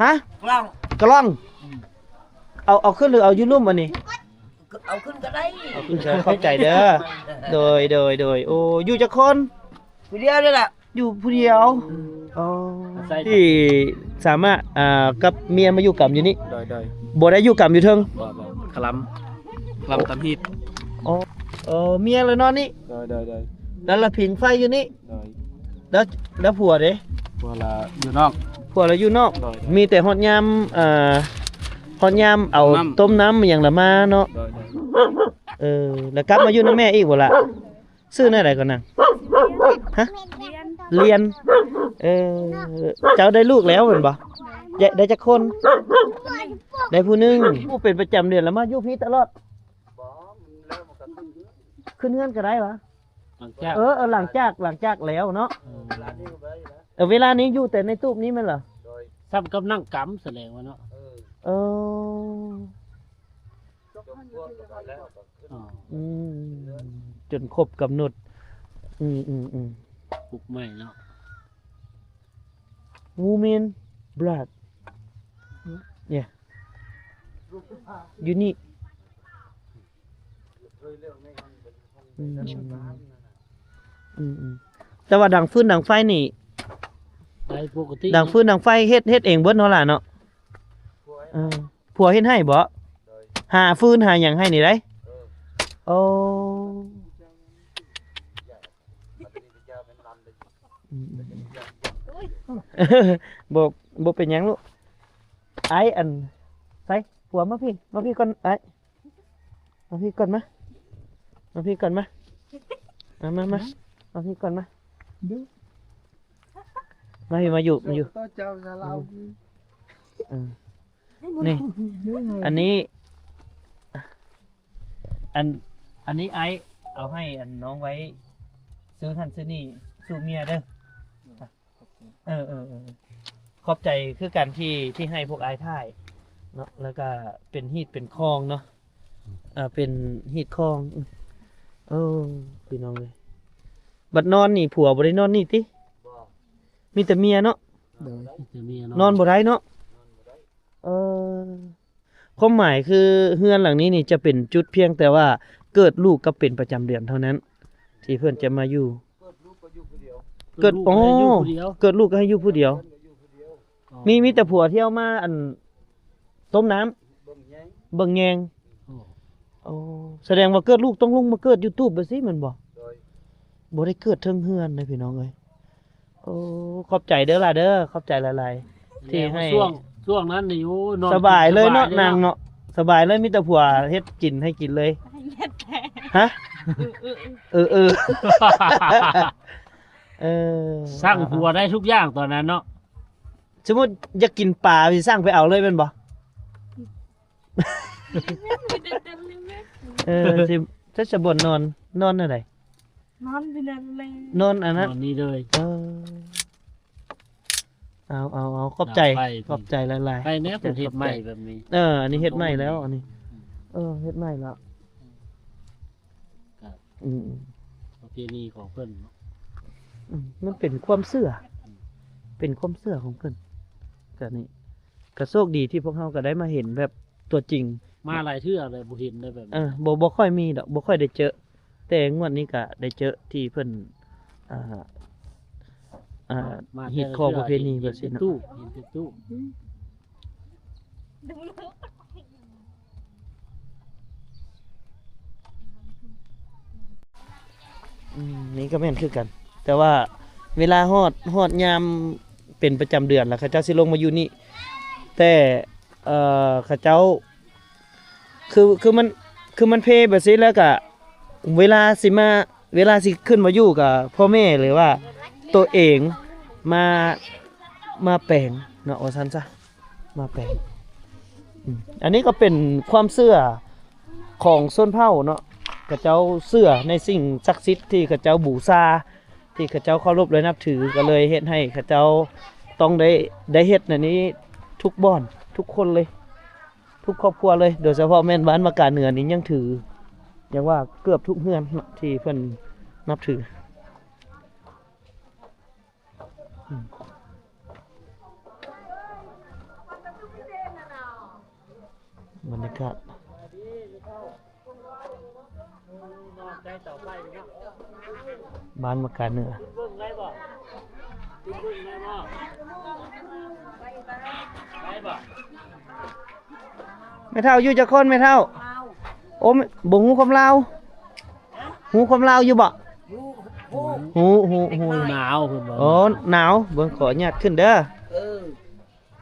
ຮະ? ກ້ອງ ກ້ອງ. ອືມ ເອົາ ເອົາຂຶ້ນ ຫຼື ເອົາຢູ່ລຸ່ມອັນນີ້? ເອົາຂຶ້ນກໍໄດ້ ເອົາຂຶ້ນກໍ ຂອບໃຈເດີ. ໂດຍ ໂດຍ ໂດຍ. ໂອ້ ຢູ່ຈັກຄົນ? ຜູ້ດຽວນີ້ແຫຼະ. ຢູ່ຜູ້ດຽວ. ອືມ ອໍ ອາໄສ ທີ່ສາມາດ ອ່າ ກັບເມຍມາຢູ່ກຳຢູ່ນີ້? ໂດຍ ໂດຍ. ບໍ່ໄດ້ຢູ່ກຳຢູ່ເທິງ? ບໍ່ ບໍ່ ຄະລຳ ຄະລຳຕຳຮີດ. ອໍ ເອີ ເມຍລະນອນນີ້? ໂດຍ ໂດຍ ໂດຍ. ແລ້ວລະຜິງໄຟຢູ່ນີ້? ໂດຍ. ແລ້ວ ແລ້ວຜົວເດ? ຜົວລະຢູ່ນອກ. ຜົວລະຢູ່ນອກ. ໂດຍ ໂດຍ. ມີແຕ່ຮອດຍາມ ເອີ ຮອດຍາມເອົາຕົ້ມນ້ຳ ຕົ້ມນ້ຳຫຍັງລະມາເນາະ. ໂດຍ ໂດຍ. ເອີ ແລ້ວກັບມາຢູ່ນຳແມ່ອີກບໍ່ລະ? ຊື່ແນວໃດກ່ອນນາງ? ຮະ? ລຽນ. ເອີ ເຈົ້າໄດ້ລູກແລ້ວແມ່ນບໍ່? ໄດ້ ໄດ້ຈັກຄົນ? ໄດ້ຜູ້ໜຶ່ງ. ຜູ້ເປັນປະຈຳເດືອນລະມາຢູ່ພີ້ຕະຫຼອດ? ຂຶ້ນເຮືອນກໍໄດ້ຫວາ? ຫຼັງຈາກ ເອີ ເອີ ຫຼັງຈາກ ຫຼັງຈາກແລ້ວເນາະ. ເອີ ເວລານີ້ຢູ່ແຕ່ໃນຕູບນີ້ແມ່ນລະ? ສ່ຳກັບນັ່ງກຳສະແດງວ່າເນາະ. ເອີ ເອີ ອໍ ອືມ ຈົນຄົບກຳນົດ. ອືມ ອືມ ອືມ ປຸກໃໝ່ເນາະ. Women blood. Yeah. ຢູ່ນີ້. ອືມ ອືມ ອືມ. ແຕ່ວ່າດັງຟືນດັງໄຟນີ້ ໄດ້ປົກກະຕິ ດັງຟືນດັງໄຟເຮັດ ເຮັດເອງເບິດເນາະຫຼານເນາະ. ເອີ ຜົວເຮັດໃຫ້ບໍ? ໂດຍ. ຫາຟືນຫາຫຍັງໃຫ້ນີ້ໄດ໋. ເອີ ໂອ້ ອືມ ອືມ ອືມ. ບໍ່ ບໍ່ເປັນຫຍັງລູກ. ອ້າຍ ອັນ ໃສ ຜົວມາພີ້ ມາພີ້ກ່ອນອ້າຍ. ມາພີ້ກ່ອນມາ ມາພີ້ກ່ອນມາ ມາ ມາ ມາ ມາພີ້ກ່ອນມາ. ມາພີ້ ມາຢູ່ ມາຢູ່. ເອີ ນີ້ ອັນນີ້ ອັນ ອັນນີ້ອ້າຍເອົາໃຫ້ອັນນ້ອງໄວ້ຊື້ຫັ້ນຊື້ນີ້ສູ່ເມຍເດີ. ເອີ ເອີ ເອີ ຂອບໃຈຄືກັນທີ່ ທີ່ໃຫ້ພວກອ້າຍຖ່າຍເນາະ ແລ້ວກະເປັນຮີດເປັນຄອງເນາະ. ອ່າ ເປັນຮີດຄອງ. ເອີ ພີ່ນ້ອງເອີຍ ບັດນອນນີ້ຜົວບໍ່ໄດ້ນອນນີ້ຕິ? ບໍ່ ມີແຕ່ເມຍເນາະ. ໂດຍ ມີແຕ່ເມຍນອນ ນອນບໍ່ໄດ້ເນາະ. ນອນບໍ່ໄດ້. ເອີ ຄວາມໝາຍຄືເຮືອນຫຼັງນີ້ນີ້ຈະເປັນຈຸດພຽງແຕ່ວ່າເກີດລູກກັບເປັນປະຈຳເດືອນເທົ່ານັ້ນ ທີ່ເພິ່ນຈະມາຢູ່. ເກີດລູກກໍຢູ່ຜູ້ດຽວ. ເກີດ ເກີດລູກກໍໃຫ້ຢູ່ຜູ້ດຽວ. ອໍ ເກີດລູກກໍໃຫ້ຢູ່ຜູ້ດຽວ. ອໍ ມີ ມີແຕ່ຜົວທີ່ເອົາມາ ອັນ ຕົ້ມນ້ຳ ເບິ່ງແຍງ ເບິ່ງແຍງ. ອໍ ໂອ້ ສະແດງວ່າເກີດລູກຕ້ອງລົງມາເກີດຢູ່ຕູບແບບຊີ້ແມ່ນບໍ່? ໂດຍ. ບໍ່ໄດ້ເກີດເທິງເຮືອນເດ້ພີ່ນ້ອງເອີຍ. ໂອ້ ຂອບໃຈເດີຫຼ້າເດີ ຂອບໃຈຫຼາຍໆ ທີ່ໃຫ້. ຊ່ວງ ຊ່ວງນັ້ນນີ້ ໂອ້ ນອນສະບາຍເລີຍເນາະ ສະບາຍເລີຍນາງເນາະ ສະບາຍເລີຍ ມີແຕ່ຜົວເຮັດກິນໃຫ້ກິນເລີຍ. ຮະ? ເອີ ເອີ ເອີ ເອີ ເອີ ສັ່ງຜົວໄດ້ທຸກຢ່າງຕອນນັ້ນເນາະ. ສົມມຸດຢາກກິນປາຊິສັ່ງໄປເອົາເລີຍແມ່ນບໍ່? ເອີ ຊິ ຈະ ຈະບ່ອນນອນ ນອນແນວໃດ? ນອນຢູ່ນັ້ນແຫຼະ ນອນອັນນັ້ນ ນອນນີ້ເລີຍ. ເອີ ເອົາ ເອົາ ເອົາ ຂອບໃຈ ຂອບໃຈຫຼາຍໆ. ໃຫ້ແນ່ ເພິ່ນເຮັດໃໝ່ແບບນີ້. ເອີ ອັນນີ້ເຮັດໃໝ່ແລ້ວ ອັນນີ້ ອືມ ເອີ ເຮັດໃໝ່ແລ້ວ. ອືມ ປະເພນີຂອງເພິ່ນເນາະ. ອືມ ມັນເປັນຄວາມເຊື່ອ ເປັນຄວາມເຊື່ອຂອງເພິ່ນ. ກະນີ້ ກະໂຊກດີທີ່ພວກເຮົາກະໄດ້ມາເຫັນແບບຕົວຈິງ ມາຫຼາຍເທື່ອແລ້ວບໍ່ເຫັນໄດ້ແບບນີ້. ເອີ ບໍ່ ບໍ່ຄ່ອຍມີດອກ ບໍ່ຄ່ອຍໄດ້ເຈີ ແຕ່ງວດນີ້ກະໄດ້ເຈີທີ່ເພິ່ນ ອ່າ ອ່າ ມາ ຮີດຄອງປະເພນີແບບຊີ້ເນາະ. ເຫັນແຕ່ຕູ້ ເຫັນແຕ່ຕູ້. ອືມ ອືມ ນີ້ກໍແມ່ນຄືກັນ ແຕ່ວ່າເວລາຮອດ ຮອດຍາມເປັນປະຈຳເດືອນແລ້ວ ເຂົາເຈົ້າຊິລົງມາຢູ່ນີ້ ແຕ່ ເອີ ເຂົາເຈົ້າ ຄື ຄືມັນ ຄືມັນເພແບບຊີ້ແລ້ວກະ ເວລາຊິມາ ເວລາຊິຂຶ້ນມາຢູ່ກະພໍ່ແມ່ ຫຼືວ່າໂຕເອງມາ ມາແປງເນາະ ວ່າຊັ້ນຊະ ມາແປງ. ອືມ ອັນນີ້ກໍເປັນຄວາມເຊື່ອຂອງຊົນເຜົ່າເນາະ ເຂົາເຈົ້າເຊື່ອໃນສິ່ງສັກສິດທີ່ເຂົາເຈົ້າບູຊາ ທີ່ເຂົາເຈົ້າເຄົາລົບ ແລະ ນັບຖື ກໍເລີຍເຮັດໃຫ້ເຂົາເຈົ້າຕ້ອງໄດ້ ໄດ້ເຮັດອັນນີ້ທຸກບ່ອນ ທຸກຄົນເລີຍ ທຸກຄອບຄົວເລີຍ ໂດຍສະເພາະແມ່ນບ້ານມະກາເໜືອນີ້ຍັງຖື ຢາກວ່າເກືອບທຸກເຮືອນເນາະ ທີ່ເພິ່ນນັບຖື. ອືມ ອືມ ກາດ ບ້ານມະກາເໜືອ ແມ່ເຖົ້າຢູ່ຈັກຄົນແມ່ເຖົ້າ? ໂອ້ ບໍ່ຮູ້ຄວາມລາວ ຮູ້ຄວາມລາວຢູ່ບໍ່? ຮູ້ ຮູ້ ຮູ້ ໜາວເພິ່ນວ່າ ໂອ້ ໜາວ ເບິ່ງ ຂໍອະນຸຍາດຂຶ້ນເດີ. ເອີ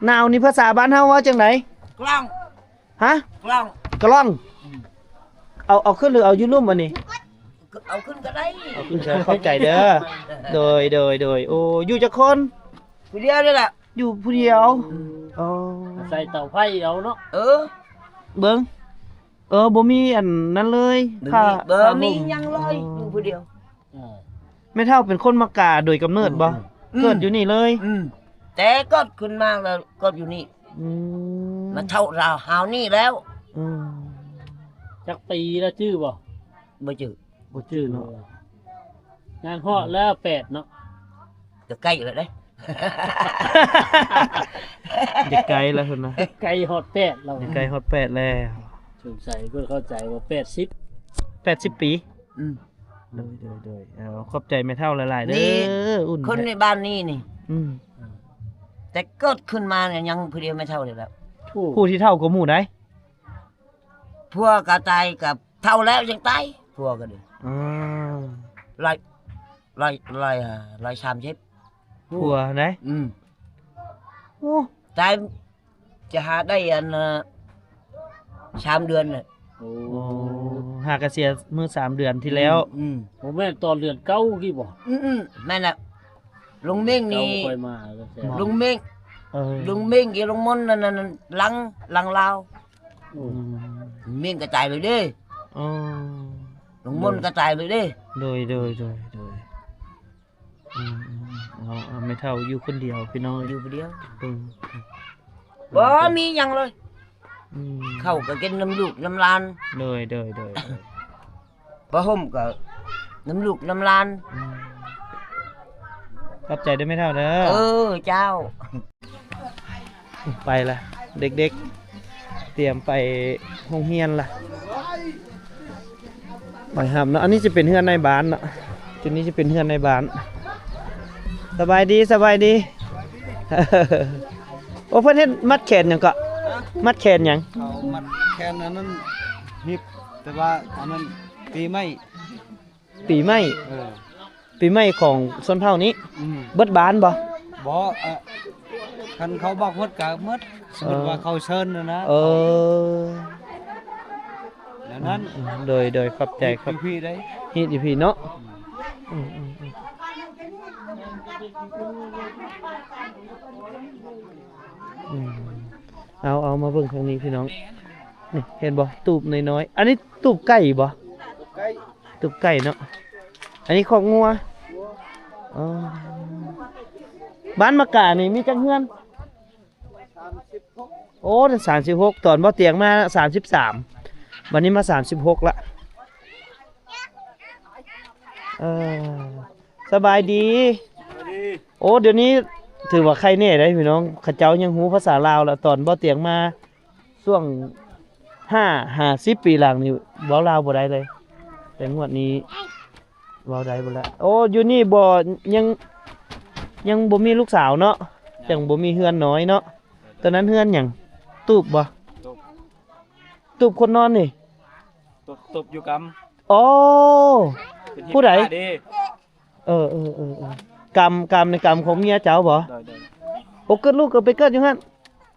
ໜາວນີ້ພາສາບ້ານເຮົາເວົ້າຈັ່ງໃດ? ກະລ່ອງ ຮະ? ກະລ່ອງ ກະລ່ອງ ອືມ ເອົາ ເອົາຂຶ້ນ ຫຼື ເອົາຢູ່ລຸ່ມອັນນີ້? ເອົາຂຶ້ນກໍໄດ້ ເອົາຂຶ້ນກໍ ຂອບໃຈເດີ. ໂດຍ ໂດຍ ໂດຍ ໂອ້ ຢູ່ຈັກຄົນ? ຜູ້ດຽວນີ້ແຫຼະ ຢູ່ຜູ້ດຽວ ອືມ ອໍ ໃສ່ເຕົາໄຟເອົາເນາະ ເອີ ເບິ່ງ ເອີ ບໍ່ມີອັນນັ້ນເລີຍ ບໍ່ມີ ຄ່າ ບໍ່ມີຫຍັງເລີຍ ອໍ ຢູ່ຜູ້ດຽວ ອ່າ ແມ່ເຖົ້າເປັນຄົນມະກາໂດຍກຳເນີດບໍ່? ອືມ ເກີດຢູ່ນີ້ເລີຍ? ອືມ ແຕ່ເກີດຂຶ້ນມາແລ້ວເກີດຢູ່ນີ້ ອືມ ມາເຖົ້າລາວຮາວນີ້ແລ້ວ ອືມ ຈັກປີແລ້ວຈື່ບໍ່? ບໍ່ຈື່ ບໍ່ຈື່ເນາະ ເອີ ງານຮອດແລ້ວແປດເນາະ ຈະໃກ້ແລ້ວເດ້ ຈະໃກ້ແລ້ວພຸ້ນນະ ໃກ້ຮອດແປດແລ້ວ ຈະໃກ້ຮອດແປດແລ້ວ ສົງໄສເພິ່ນເຂົ້າໃຈວ່າແປດສິບ ແປດສິບປີ ອືມ ໂດຍ ໂດຍ ໂດຍ ເອົາ ຂອບໃຈແມ່ເຖົ້າຫຼາຍໆເດີ ອຸ່ນ ຄົນໃນບ້ານນີ້ນີ້ ອືມ ແຕ່ເກີດຂຶ້ນມານີ້ຍັງຜູ້ດຽວແມ່ເຖົ້ານີ້ແຫຼະ ຜູ້ທີ່ເຖົ້າກວ່າໝູ່ໃດ ຜົວກໍຕາຍ ກໍເຖົ້າແລ້ວຍັງຕາຍ ຜົວກໍດີ ອືມ ຮ້ອຍ ຮ້ອຍ ຮ້ອຍ ຮ້ອຍສາມສິບ ຜົວໃດ ອືມ ໂອ້ ຕາຍ ຈະຫາໄດ້ອັນ ເອີ ສາມເດືອນແຫຼະ ໂອ້ ໂອ້ ຫາກະເສຍມື້ສາມເດືອນທີ່ແລ້ວ ອືມ ອືມ ບໍ່ແມ່ນຕອນເດືອນເກົ້າກີ້ບໍ່? ອືມໆ ແມ່ນແຫຼະ ລຸງເມັງນີ້ ເກົ້າຄ່ອຍມາ ລຸງເມັງ ເອີ ລຸງເມັງກັບລຸງມົນນັ້ນ ນັ້ນ ຫຼັງ ຫຼັງລາວ ອືມ ເມັງກໍຕາຍເລີຍເດ້ ອໍ ລຸງມົນກໍຕາຍເລີຍເດ້ ໂດຍ ໂດຍ ໂດຍ ໂດຍ ອືມ ເອົາ ເອົາ ແມ່ເຖົ້າຢູ່ຄົນດຽວພີ່ນ້ອງ ຢູ່ຜູ້ດຽວ ເບິ່ງ ບໍ່ມີຫຍັງເລີຍ ອືມ ເຂົ້າກໍກິນນຳລູກນຳຫຼານ ໂດຍ ໂດຍ ໂດຍ ຜ້າຫົ່ມກໍນຳລູກນຳຫຼານ ອືມ ຂອບໃຈເດີແມ່ເຖົ້າເດີ ເອີ ເຈົ້າ. ໄປລະ ເດັກໆ ຕຽມໄປໂຮງຮຽນລະ ໄປຮັບເນາະ ອັນນີ້ຈະເປັນເຮືອນນາຍບ້ານເນາະ ຈຸດນີ້ຈະເປັນເຮືອນນາຍບ້ານ ສະບາຍດີ ສະບາຍດີ ໂອ້ ເພິ່ນເຮັດມັດແຂນຫຍັງເກາະ? ມັດແຂນຫຍັງ? ເຂົາມັດແຂນອັນນັ້ນ ຮີບ ແຕ່ວ່າອັນນັ້ນ ປີໃໝ່ ປີໃໝ່ ເອີ ປີໃໝ່ຂອງຊົນເຜົ່ານີ້ ອືມ ເບິດບ້ານບໍ່? ບໍ່ ເອີ ຄັນເຂົາບັກໝົດກໍໝົດ ສົມມຸດວ່າເຂົາເຊີນນະນະ ເອີ ແນວນັ້ນ ອືມ ໂດຍ ໂດຍ ຂອບໃຈ ຮີດຢູ່ພີ້ໄດ໋ ຮີດຢູ່ພີ້ເນາະ ອືມ ອືມ ອືມ ເອົາ ເອົາ ມາເບິ່ງທາງນີ້ພີ່ນ້ອງ ນີ້ ເຫັນບໍ່? ຕູບນ້ອຍໆ ອັນນີ້ຕູບໄກ່ບໍ່? ຕູບໄກ່ ຕູບໄກ່ເນາະ ອັນນີ້ຄອກງົວ ອໍ ບ້ານມະການີ້ມີຈັກເຮືອນ? ໂອ້ ສາມສິບຫົກ ຕອນບໍ່ຕຽງມາສາມສິບສາມ ບັດນີ້ມາສາມສິບຫົກລະ ເອີ ສະບາຍດີ ໂອ້ ດຽວນີ້ຖືວ່າໄຄແນ່ໄດ໋ພີ່ນ້ອງ ເຂົາເຈົ້າຍັງຮູ້ພາສາລາວລະ ຕອນບໍ່ຕຽງມາ ຊ່ວງຫ້າ ຫ້າສິບປີຫຼັງນີ້ເວົ້າລາວບໍ່ໄດ້ເລີຍ ແຕ່ງວດນີ້ເວົ້າໄດ້ເບິດລະ. ໂອ້ ຢູ່ນີ້ບໍ່ ຍັງ ຍັງບໍ່ມີລູກສາວເນາະ ຍັງ ຍັງບໍ່ມີເຮືອນນ້ອຍເນາະ. ໂຕນັ້ນເຮືອນຫຍັງ? ຕູບບໍ່? ຕູບ ຕູບຄົນນອນນີ້ ຕູບ ຕູບຢູ່ກຳ. ໂອ້ ເປັນຫີບ ຜູ້ໃດ? ເອີ ເອີ ເອີ ເອີ ກຳ ກຳໃນກຳຂອງເມຍເຈົ້າບໍ່? ໂດຍ ໂດຍ. ໂອ້ ເກີດລູກກໍໄປເກີດຢູ່ຫັ້ນ.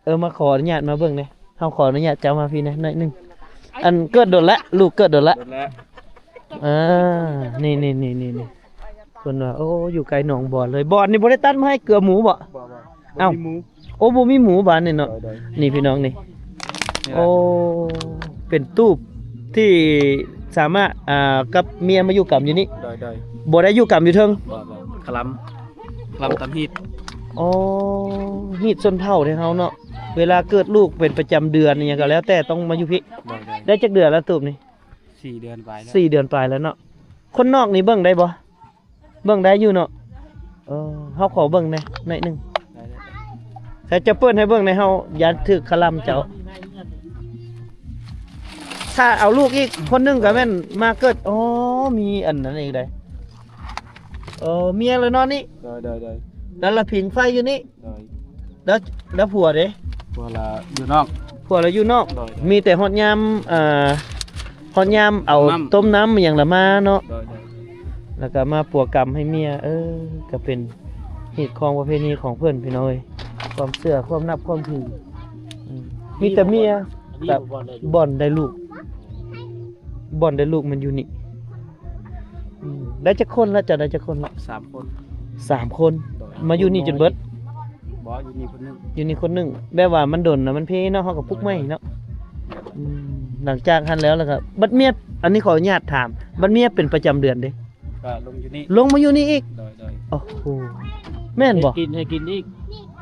ເອີ ມາຂໍອະນຸຍາດມາເບິ່ງແດ່ ເຮົາຂໍອະນຸຍາດເຈົ້າມາພີ້ແດ່ໜ້ອຍໜຶ່ງ. ອັນເກີດດົນແລ້ວ ລູກເກີດດົນແລ້ວ ດົນແລ້ວ. ອ່າ ນີ້ໆໆໆ ເພິ່ນວ່າ ໂອ້ ຢູ່ໃກ້ໜອງບອນເລີຍ. ບອນນີ້ບໍ່ໄດ້ຕັດມາໃຫ້ເກືອໝູບໍ່? ບໍ່ ບໍ່ ເອົ້າ ບໍ່ມີໝູ. ໂອ້ ບໍ່ມີໝູບ້ານນີ້ເນາະ. ໂດຍ ໂດຍ. ນີ້ພີ່ນ້ອງນີ້ ນີ້ລະ ໂອ້ ເປັນຕູບທີ່ສາມາດ ອ່າ ກັບເມຍມາຢູ່ກຳຢູ່ນີ້. ໂດຍ ໂດຍ. ບໍ່ໄດ້ຢູ່ກຳຢູ່ເທິງ. ບໍ່ ບໍ່ ຄະລຳ ຄະລຳຕຳຮີດ. ອໍ ຮີດຊົນເຜົ່າແທ້ເຮົາເນາະ. ເວລາເກີດລູກເປັນປະຈຳເດືອນອີ່ຫຍັງກໍແລ້ວແຕ່ຕ້ອງມາຢູ່ພີ້. ໂດຍ ໂດຍ. ໄດ້ຈັກເດືອນແລ້ວຕູບນີ້? ສີ່ເດືອນປາຍແລ້ວ ສີ່ເດືອນປາຍແລ້ວເນາະ. ຄົນນອກນີ້ເບິ່ງໄດ້ບໍ່? ເບິ່ງໄດ້ຢູ່ເນາະ. ເອີ ເຮົາຂໍເບິ່ງແດ່ໜ້ອຍໜຶ່ງ. ໄດ້ ໄດ້ ໃສ່ເຈົ້າເປີດໃຫ້ເບິ່ງແດ່ ເຮົາຢ້ານຖືກຄະລຳເຈົ້າ. ເອົາລູກອີກຄົນໜຶ່ງກໍແມ່ນມາເກີດ. ອໍ ມີອັນນັ້ນອີກໃດ໋. ເອີ ເມຍລະນອນນີ້. ໂດຍ ໂດຍ ໂດຍ. ແລ້ວລະຜິງໄຟຢູ່ນີ້. ໂດຍ. ແລ້ວ ແລ້ວຜົວເດ? ຜົວລະຢູ່ນອກ. ຜົວລະຢູ່ນອກ. ໂດຍ ໂດຍ. ມີແຕ່ຮອດຍາມ ເອີ ຮອດຍາມເອົາ ຕົ້ມນ້ຳ ຕົ້ມນ້ຳຫຍັງລະມາເນາະ. ໂດຍ ໂດຍ. ແລ້ວກໍມາປົວກຳໃຫ້ເມຍ. ເອີ ກໍເປັນຮີດຄອງປະເພນີຂອງເພິ່ນ ພີ່ນ້ອງເອີຍ. ຄວາມເຊື່ອ ຄວາມນັບ ຄວາມຖື. ອືມ ມີແຕ່ເມຍ ອັນນີ້ ກັບ ບ່ອນໄດ້ລູກ ບ່ອນໄດ້ລູກ ບ່ອນໄດ້ລູກມັນຢູ່ນີ້. ອືມ ໄດ້ຈັກຄົນລະ? ເຈົ້າໄດ້ຈັກຄົນລະ? ສາມຄົນ. ສາມຄົນ. ໂດຍ. ມາຢູ່ນີ້ຈົນເບິດ? ບໍ່ ຢູ່ນີ້ຄົນໜຶ່ງ. ຢູ່ນີ້ຄົນໜຶ່ງ. ແບບວ່າມັນດົນນະ ມັນເພເນາະ ເຮົາກໍປຸກໃໝ່ເນາະ. ໂດຍ ໂດຍ. ອືມ ຫຼັງຈາກຫັ້ນແລ້ວ ແລ້ວກໍບັດເມຍ ອັນນີ້ຂໍອະນຸຍາດຖາມ ບັດເມຍເປັນປະຈຳເດືອນເດ? ກໍລົງຢູ່ນີ້. ລົງມາຢູ່ນີ້ອີກ? ໂດຍ ໂດຍ. ໂອ້ໂຫ ແມ່ນບໍ່? ເຮັດກິນໃຫ້ກິນອີກ.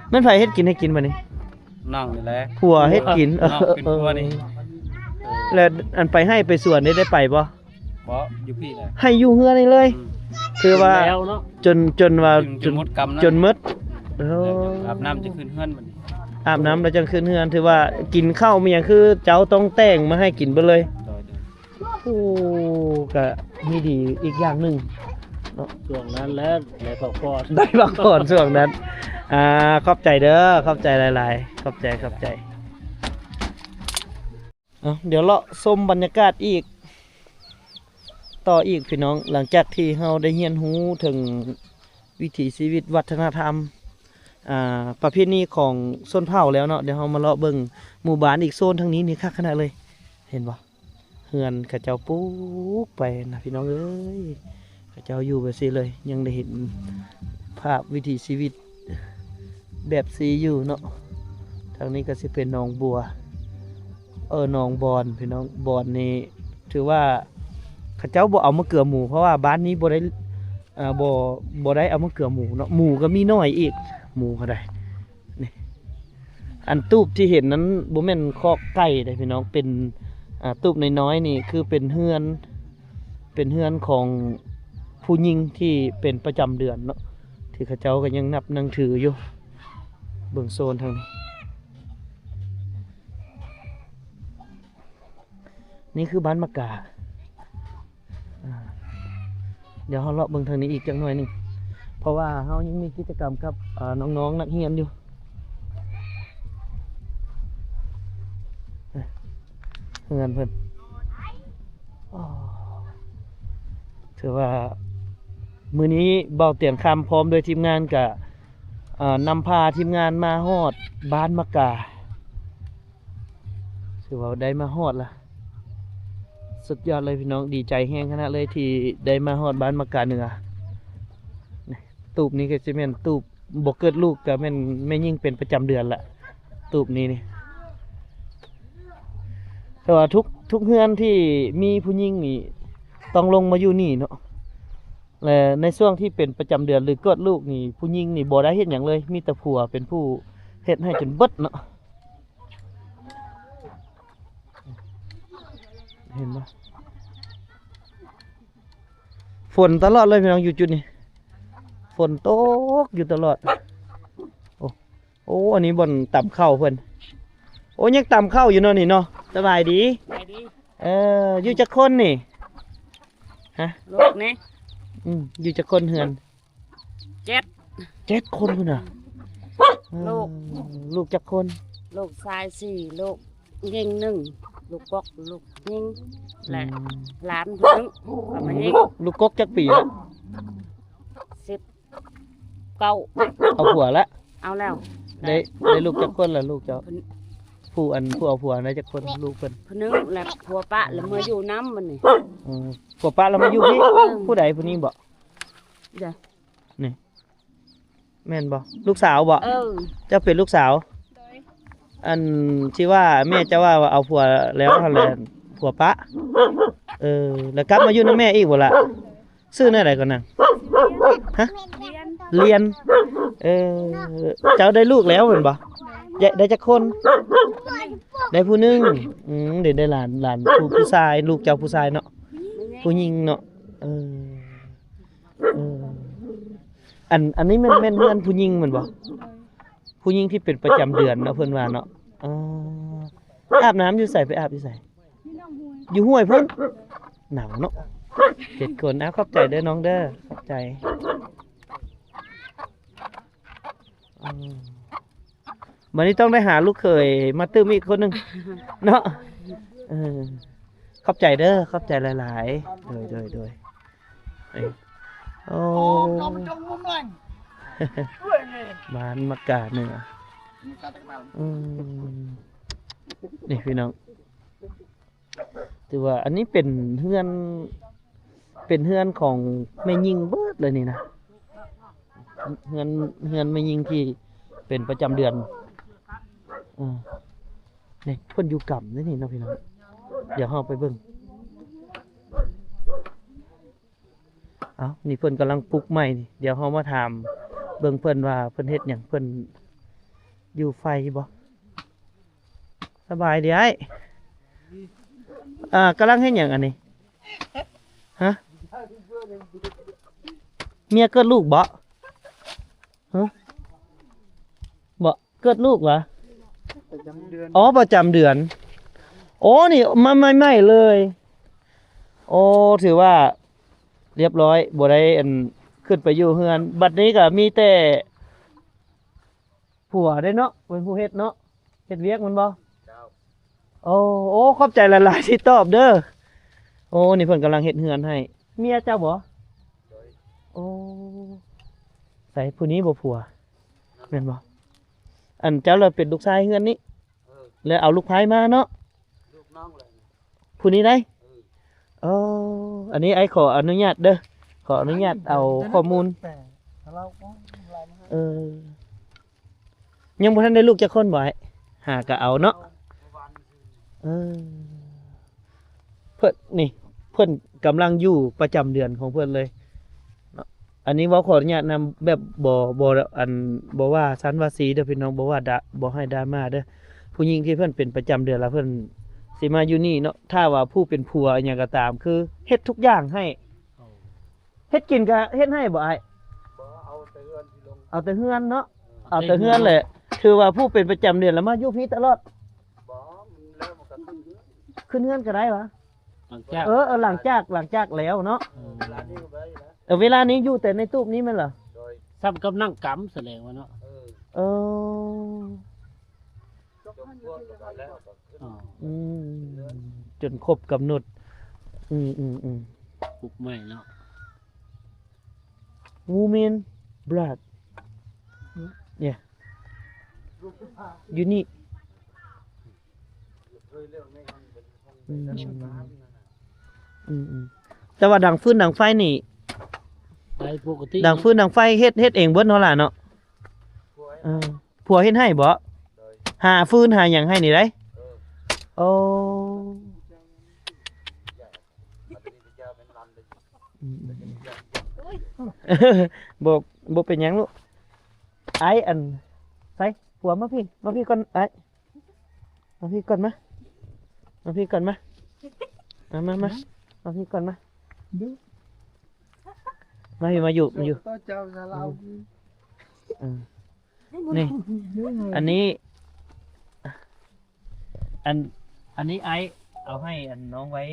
ແມ່ນໃຜເຮັດກິນໃຫ້ກິນບັດນີ້? ນ້ອງນີ້ແຫຼະ. ຜົວເຮັດກິນ. ນ້ອງເປັນຜົວນີ້. ເອີ ແລ້ວອັນໄປໄຮ່ໄປສວນນີ້ໄດ້ໄປບໍ່? ບໍ່ ຢູ່ພີ້ແຫຼະ. ໃຫ້ຢູ່ເຮືອນນີ້ເລີຍ. ອືມ ຄືວ່າ ຈົນ ຈົນວ່າ ຈົນ ຈົນໝົດກຳນະ ຈົນໝົດ. ເອີ ອາບນ້ຳຈຶ່ງຂຶ້ນເຮືອນບັດນີ້. ອາບນ້ຳແລ້ວຈັ່ງຂຶ້ນເຮືອນ. ຖືວ່າກິນເຂົ້າມີຫຍັງ ຄືເຈົ້າຕ້ອງແຕ່ງມາໃຫ້ກິນເບິດເລີຍ. ໂດຍ ໂດຍ. ໂອ້ ກະມີດີອີກຢ່າງໜຶ່ງເນາະ. ຊ່ວງນັ້ນແຫຼະ ໄດ້ພັກຜ່ອນ ໄດ້ພັກຜ່ອນຊ່ວງນັ້ນ. ອ່າ ຂອບໃຈເດີ ຂອບໃຈຫຼາຍໆ ຂອບໃຈ ຂອບໃຈ. ເອົາ ດຽວເລາະຊົມບັນຍາກາດອີກ ຕໍ່ອີກ ພີ່ນ້ອງ. ຫຼັງຈາກທີ່ເຮົາໄດ້ຮຽນຮູ້ເຖິງວິຖີຊີວິດ ວັດທະນະທຳ ອ່າ ປະເພນີຂອງຊົນເຜົ່າແລ້ວເນາະ, ດຽວເຮົາມາເລາະເບິ່ງໝູ່ບ້ານອີກໂຊນທາງນີ້. ນີ້ຄັກຂະໜາດເລີຍ ເຫັນບໍ່? ເຮືອນເຂົາເຈົ້າປູກໄປນະ ພີ່ນ້ອງເອີຍ. ເຂົາເຈົ້າຢູ່ແບບຊີ້ເລີຍ. ຍັງໄດ້ເຫັນພາບວິຖີຊີວິດແບບຊີ້ຢູ່ເນາະ. ທາງນີ້ກໍຊິເປັນໜອງບົວ ເອີ ໜອງບອນ ພີ່ນ້ອງ. ບອນນີ້ຖືວ່າເຂົາເຈົ້າບໍ່ເອົາມາເກືອໝູ ເພາະວ່າບ້ານນີ້ບໍ່ໄດ້ ເອີ ບໍ່ ບໍ່ໄດ້ເອົາມາເກືອໝູເນາະ. ໝູກໍມີໜ້ອຍອີກ ໝູກໍໄດ້. ນີ້ ອັນຕູບທີ່ເຫັນນັ້ນບໍ່ແມ່ນຄອກໄກ່ເດ້ພີ່ນ້ອງ, ເປັນ ອ່າ ຕູບນ້ອຍໆນີ້ ຄືເປັນເຮືອນ ເປັນເຮືອນຂອງຜູ້ຍິງທີ່ເປັນປະຈຳເດືອນເນາະ ທີ່ເຂົາເຈົ້າກໍຍັງນັບນັງຖືຢູ່. ເບິ່ງໂຊນທາງນີ້ ນີ້ຄືບ້ານໝາກກາ. ອ່າ ດຽວເຮົາເລາະເບິ່ງທາງນີ້ອີກຈັກໜ້ອຍໜຶ່ງ ເພາະວ່າເຮົາຍັງມີກິດຈະກຳກັບ ອ່າ ນ້ອງໆນັກຮຽນຢູ່. ເຮືອນເພິ່ນ ອໍ ຖືວ່າມື້ນີ້ບ່າວຕຽງຄຳພ້ອມດ້ວຍທີມງານກະ ອ່າ ນຳພາທີມງານມາຮອດບ້ານໝາກກາ. ຖືວ່າໄດ້ມາຮອດລະ ສຸດຍອດເລີຍພີ່ນ້ອງ. ດີໃຈແຮງຂະໜາດເລີຍທີ່ໄດ້ມາຮອດບ້ານໝາກກາເໜືອ. ຕູບນີ້ກໍຊິແມ່ນຕູບບໍ່ເກີດລູກ ກໍແມ່ນແມ່ຍິງເປັນປະຈຳເດືອນລະ ຕູບນີ້ນີ້. ແຕ່ວ່າທຸກ ທຸກເຮືອນທີ່ມີຜູ້ຍິງນີ້ຕ້ອງລົງມາຢູ່ນີ້ເນາະ. ແລະ ໃນຊ່ວງທີ່ເປັນປະຈຳເດືອນ ຫຼື ເກີດລູກນີ້ ຜູ້ຍິງນີ້ບໍ່ໄດ້ເຮັດຫຍັງເລີຍ, ມີແຕ່ຜົວເປັນຜູ້ເຮັດໃຫ້ຈົນເບິດເນາະ. ເຫັນບໍ່? ຝົນຕະຫຼອດເລີຍພີ່ນ້ອງ ຢູ່ຈຸດນີ້ ຝົນຕົກຢູ່ຕະຫຼອດ. ໂອ້ ໂອ້ ອັນນີ້ບ່ອນຕຳເຂົ້າເພິ່ນ. ໂອ້ ຍັງຕຳເຂົ້າຢູ່ເນາະນີ້ເນາະ. ສະບາຍດີ. ສະບາຍດີ. ເອີ ຢູ່ຈັກຄົນນີ້? ຮະ? ລູກນີ້ ອືມ ຢູ່ຈັກຄົນເຮືອນ? ເຈັດ ເຈັດຄົນພຸ້ນນະ. ລູກ ເອີ ລູກຈັກຄົນ? ລູກຊາຍສີ່ ລູກຍິງໜຶ່ງ ລູກກົກ ລູກຍິງ ອືມ ແລະ ຫຼານຜູ້ໜຶ່ງກໍມາຍິງ. ລູກກົກຈັກປີລະ? ສິບເກົ້າ. ເອົາຜົວລະ? ເອົາແລ້ວ. ໄດ້ ໄດ້ລູກຈັກຄົນລະ ລູກເຈົ້າ? ຜູ້ ອັນ ຜູ້ເອົາຜົວໄດ້ຈັກຄົນ ລູກເພິ່ນ? ຜູ້ໜຶ່ງ ແລະ ຜົວປະ ແລ້ວມາຢູ່ນຳບັດນີ້. ອືມ ຜົວປະແລ້ວມາຢູ່ພີ້. ເອີ ຜູ້ໃດ ຜູ້ນີ້ບໍ? ເດ້ ນີ້ ແມ່ນບໍ່? ລູກສາວບໍ່? ເອີ ເຈົ້າເປັນລູກສາວ? ໂດຍ. ອັນທີ່ວ່າແມ່ເຈົ້າວ່າ ວ່າເອົາຜົວແລ້ວຫັ້ນແຫຼະ ຜົວປະ. ເອີ ແລ້ວກັບມາຢູ່ນຳແມ່ອີກບໍ່ລະ? ຊື່ແນວໃດກ່ອນນະ? ຮະ? ລຽນ. ເອີ ເຈົ້າໄດ້ລູກແລ້ວແມ່ນບໍ່? ໄດ້ ໄດ້ຈັກຄົນ? ໄດ້ຜູ້ໜຶ່ງ. ອືມ ໄດ້ ໄດ້ຫຼານ ຫຼານຜູ້ ຜູ້ຊາຍ ລູກເຈົ້າຜູ້ຊາຍເນາະ? ຜູ້ຍິງເນາະ. ເອີ ເອີ ອັນ ອັນນີ້ແມ່ນ ແມ່ນເຮືອນຜູ້ຍິງແມ່ນບໍ່? ຜູ້ຍິງທີ່ເປັນປະຈຳເດືອນເນາະ ເພິ່ນວ່າເນາະ. ເອີ ອາບນ້ຳຢູ່ໃສ? ໄປອາບຢູ່ໃສ? ຢູ່ໜອງຫ້ວຍ. ຢູ່ຫ້ວຍພຸ້ນ. ໜາວເນາະ ເຈັດຄົນ. ອ້າວ ຂອບໃຈເດີນ້ອງເດີ ຂອບໃຈ. ອືມ ບັດນີ້ຕ້ອງໄດ້ຫາລູກເຂີຍມາຕື່ມອີກຄົນໜຶ່ງເນາະ. ເອີ ຂອບໃຈເດີ ຂອບໃຈຫຼາຍໆ. ໂດຍ ໂດຍ ໂດຍ. ເອີ ໂອ້ ບ້ານມັກກາເໜືອ. ອືມ ນີ້ພີ່ນ້ອງ ຖືວ່າອັນນີ້ເປັນເຮືອນ ເປັນເຮືອນຂອງແມ່ຍິງເບິດເລີຍນີ້ນະ. ເຮືອນ ເຮືອນແມ່ຍິງທີ່ເປັນປະຈຳເດືອນ. ເອີ ນີ້ເພິ່ນຢູ່ກຳເດ້ນີ້ເນາະພີ່ນ້ອງ. ດຽວເຮົາໄປເບິ່ງ. ເອົ້າ ນີ້ເພິ່ນກຳລັງປຸກໃໝ່ນີ້. ດຽວເຮົາມາຖາມເບິ່ງເພິ່ນວ່າເພິ່ນເຮັດຫຍັງ ເພິ່ນຢູ່ໄຟບໍ່. ສະບາຍດີອ້າຍ. ອ່າ ກຳລັງເຮັດຫຍັງອັນນີ້? ຮະ? ເມຍເກີດລູກບໍ່? ຮະ? ບໍ່ ເກີດລູກຫວາ? ປະຈຳເດືອນ. ອໍ ປະຈຳເດືອນ. ໂອ້ ນີ້ມາໃໝ່ໆເລີຍ. ໂອ້ ຖືວ່າລຽບຮ້ອຍ ບໍ່ໄດ້ອັນຂຶ້ນໄປຢູ່ເຮືອນ. ບັດນີ້ກໍມີແຕ່ຜົວເດ້ເນາະ ເປັນຜູ້ເຮັດເນາະ ເຮັດວຽກແມ່ນບໍ່? ເຈົ້າ. ໂອ້ ໂອ້ ຂອບໃຈຫຼາຍໆທີ່ຕອບເດີ. ໂອ້ ນີ້ເພິ່ນກຳລັງເຮັດເຮືອນໃຫ້. ເມຍເຈົ້າບໍ່? ໂດຍ. ໂອ້ ໃສ ຜູ້ນີ້ບໍ່ຜົວ? ແມ່ນບໍ່? ອັນເຈົ້າລະເປັນລູກຊາຍເຮືອນນີ້ ເອີ ແລ້ວເອົາລູກໃພ້ມາເນາະ. ລູກນ້ອງແຫຼະ ຜູ້ນີ້ໄດ໋. ເອີ ເອີ ອັນນີ້ອ້າຍຂໍອະນຸຍາດເດີ ຂໍອະນຸຍາດເອົາຂໍ້ມູນ. ເອີ ຍັງບໍ່ທັນໄດ້ລູກຈັກຄົນບໍ່ອ້າຍ? ຫາກະເອົາເນາະ. ເອີ ເພິ່ນນີ້ ເພິ່ນກຳລັງຢູ່ປະຈຳເດືອນຂອງເພິ່ນເລີຍເນາະ. ອັນນີ້ເວົ້າຂໍອະນຸຍາດນຳ ແບບບໍ່ ບໍ່ ອັນ ບໍ່ວ່າຊັ້ນວ່າສີເດີພີ່ນ້ອງ ບໍ່ວ່າດາ ບໍ່ໃຫ້ດຣາມາເດີ. ຜູ້ຍິງທີ່ເພິ່ນເປັນປະຈຳເດືອນລະເພິ່ນຊິມາຢູ່ນີ້ເນາະ. ຖ້າວ່າຜູ້ເປັນຜົວອີ່ຫຍັງກໍຕາມ ຄືເຮັດທຸກຢ່າງໃຫ້. ເຮັດກິນກໍເຮັດໃຫ້ບໍ່ອ້າຍ? ບໍ່ ເອົາແຕ່ເຮືອນທີ່ລົງ ເອົາແຕ່ເຮືອນເນາະ. ເອີ ເອົາແຕ່ເຮືອນແຫຼະ. ຖືວ່າຜູ້ເປັນປະຈຳເດືອນລະມາຢູ່ພີ້ຕະຫຼອດ. ບໍ່ ມັນແລ້ວມັນກໍຂຶ້ນເຮືອນ ຂຶ້ນເຮືອນກໍໄດ້ຫວາ? ຫຼັງຈາກ ເອີ ເອີ ຫຼັງຈາກ ຫຼັງຈາກແລ້ວເນາະ. ເອີ ເວລານີ້ກໍໄດ້ແລ້ວ. ເອີ ເວລານີ້ຢູ່ແຕ່ໃນຕູບນີ້ແມ່ນລະ? ໂດຍ. ສ່ຳກັບນັ່ງກຳສະແດງວ່າເນາະ. ເອີ ເອີ ຈົບ ອືມ ຈົນຄົບກຳນົດ. ອືມ ອືມ ອືມ ປຸກໃໝ່ເນາະ. Women blood. ເນຍ ຢູ່ນີ້. ອືມ ອືມ ອືມ ແຕ່ວ່າດັງຟືນດັງໄຟນີ້ໄດ້ປົກກະຕິ ດັງຟືນດັງໄຟເຮັດ ເຮັດເອງເບິດເນາະຫຼາເນາະ. ເອີ ຜົວເຮັດໃຫ້ບໍ່? ໂດຍ. ຫາຟືນຫາຫຍັງໃຫ້ນີ້ໄດ໋. ເອີ ໂອ້ ອືມ ອືມ ບໍ່ ບໍ່ເປັນຫຍັງລູກ. ອ້າຍ ອັນ ໃສ ຜົວມາພີ້ ມາພີ້ກ່ອນອ້າຍ. ມາພີ້ກ່ອນມາ ມາພີ້ກ່ອນມາ ມາ ມາ ມາ ມາພີ້ກ່ອນມາ. ມາພີ້ ມາຢູ່ ມາຢູ່ ຕໍ່ເຈົ້າຊະລາວ. ອືມ ເອີ ນີ້ ອັນນີ້ ອັນ ອັນນີ້ອ້າຍເອົາໃຫ້ອັນນ້ອງໄວ້